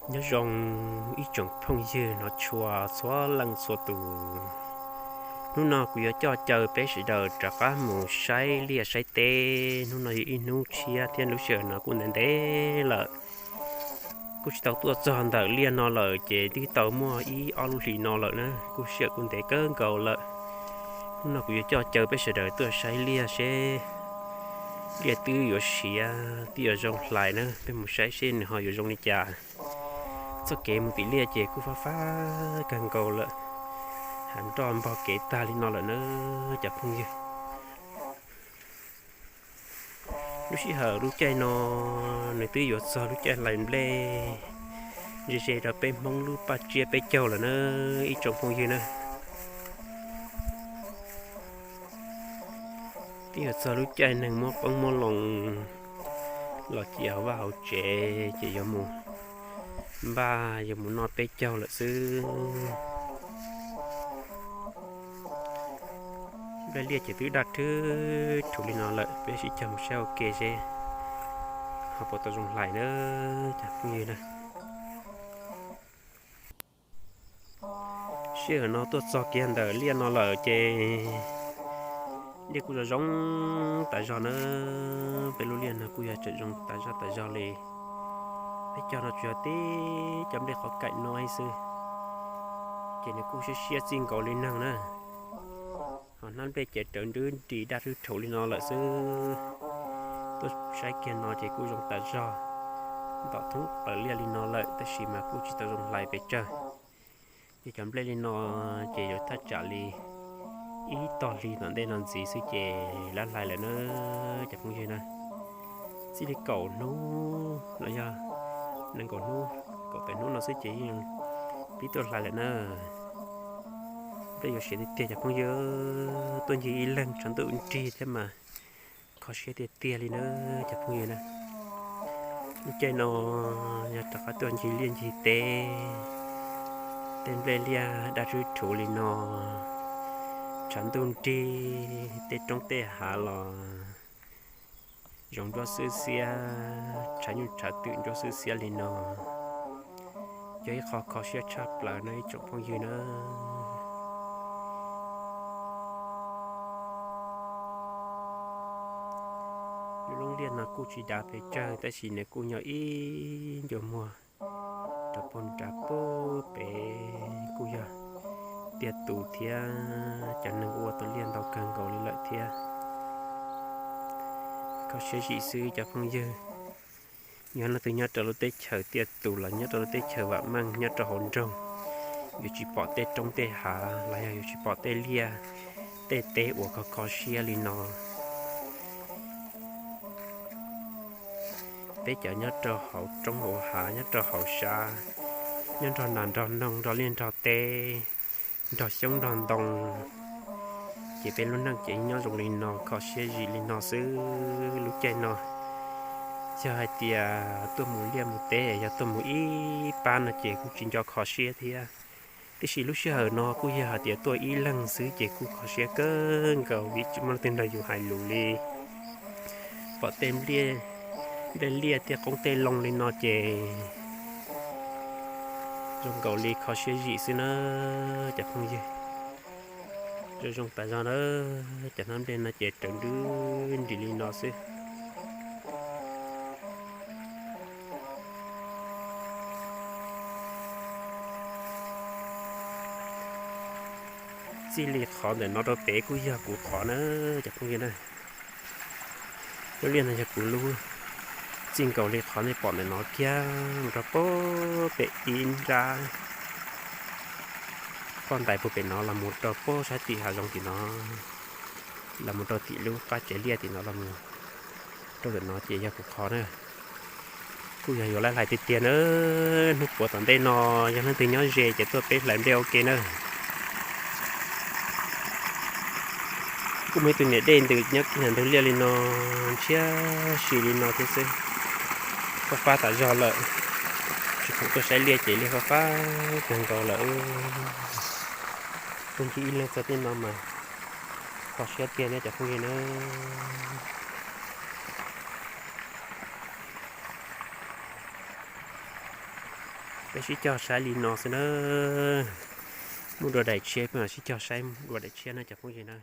Nyob zoo ib tsoom phooj ywg hnov tshua txhua leej txhua tus. Hnub no kuv yuav coj caw peb sawv daws rov qab mus saib liaj saib teb. Hnub no yog ib hnub tshiab thiab lub sij hawm no kuj ntev ntev lawm, kuj tsis tau tuaj txog ntawm liaj no lawm ces twb tau muaj ib ob lub hlis no lawm na, kuj sij hawm kuj ntev kawg nkaus lawm. Hnub no kuv yuav coj caw peb sawv daws tuaj saib liaj seb liaj twb yuav siav twb yuav zoo hlais na, peb mus saib seb nws ho yuav zoo li cas. Txoj kev mus tim liaj ces kuj fab fab kawg nkaus lawm, hav nroj npog kev tag li no lawm na cov phooj ywg. Lub sij hawm lub caij no nws twb yuav txog lub caij hlais nplej ze ze rau peb Hmoob lub paj tsiab peb caug lawm na ib tsoom phooj ywg na. Twb yuav txog lub caij neeg muab qoob muab loo los cia hauv vaj hauv tsev ces yuav mus npaj yuav mus noj peb caug lawm xwb. Nplej liaj ces twb daj rhwv rhuv li no lawm, peb sib cog mus saib ua ke seb ho puas tau zoo hlais na cov phooj ywg na. Sij hawm no tuaj txog kiag ntawm liaj no lawm ces liaj kuj zoo zoo tas zog na. Peb lub liaj no kuj yog tseem zoo tas zog tas zog li. Peb cog no tsuas yog tib cov nplej qhov kaim no xwb, ces nws kuj siab siab txij nkaus li neeg na. Ho hnab nplej ces rawv nrwb nris daj rhwv rhuv li no lawm xwb. Tuaj saib kiag no ces kuj zoo tas zog, ntom thoob plaws liaj li no lawm tab sis mas kuj tsis tau zoo hlais pes tsawg. Ces cov nplej li no ces yuav thaj tsam li ib tog hli tom ntej no ntxiv xwb ces lab hlais lawm na cov phooj ywg na. Txij li kaum hnub los yog nees nkaum hnub, kaum tawm hnub no xwb ces yeej pib tuaj hlais lawm na. Nplej yuav siav tiag tiag cov phooj ywg, tuaj ncig ib leeg tshav ntuj nrig thiab mas kho siab tiag tiag li na cov phooj ywg na. Lub caij no yog rov qab tuaj ncig liaj ncig teb, tej nplej liaj daj rhwv rhuv li no, tshav ntuj nrig, tej roob tej hav los zoov nruab xwb xiab, tshav nyuj tshav twm nruab xwb xiab li no, yog ib qho kho siab tshaj plaws no ib tsoom phooj ywg na. Lub loob liaj no kuj tsis dav pes tsawg tab sis nws kuj nyob ib ncua muag rau puag nrad puag pem, kuj yog tiaj tus thiab cov neeg ua tau liaj ntau kawg nkaus li lawm thiab. Kho siab zim xwb cov phooj ywg, yog leej twg nyob rau lub teb chaws tiaj tus los nyob rau lub teb chaws vam meej nyob rau hauv nroog, yuav tsis pom tej roob tej hav los yog yuav tsis pom tej liaj tej teb uas kho kho siab li no. Peb cov nyob rau hauv roob hauv hav, nyob rau hauv sab, nyob nrog nas nrog noog, nrog liaj nrog teb, nrog xyoob nrog ntoo, ces peb lub neej ces nyob zoo li no kho siab zim li no xwb. Lub caij no yog hais tias tuaj mus liaj mus teb, yog tuaj mus ib pab no ces kuj tsis nco kho siab thiab. Tiam sis lub sij hawm no kuj yog hais tias tuaj ib leeg xwb ces kuj kho siab kawg nkaus vim tsis muaj leej twg nrog yus hais lus li. Pom tej nplej liaj tej qoob tej loo li no ces zoo nkaus li kho siab zim xwb na cov phooj ywg. Zoo zoo tas zog na, cov hnab nplej no ces rawv nrwb nris li no xwb. Txij li qhov ntawm no rau pem kuj yog kuv qhov na cov phooj ywg na. Lub liaj no yog kuv lub. Txij nkaus li qhov nej pom ntawm no kiag mus rau puag pem ib nrab poj ntais puag pem no los mus rau puag sab tim hav zoov tim no, los mus rau tim lub qab tsev liaj tim no los mus rau ntawm no ces yog kuv qhov na. Kuj yog yuav lab hlais tiag tiag na. Hnub puav tom ntej no yog leej twg nyob ze ces tuaj peb hlais nplej ua ke na. Kuj muaj ib tug niam dej ntws nyob kiag ntug liaj li no, ntshiab si li no thiab xwb. Fab fab tas zog lawm, tsis pom tuaj saib liaj ces liaj fab fab kawg nkaus lawm. Tuaj ncig ib leeg txog tej no mas kho siab tiag ne cov phooj ywg na. Peb sib cog saib li no xwb na. Muaj dua daim tshiab, peb mam sib cog saib dua daim tshiab na cov phooj ywg na.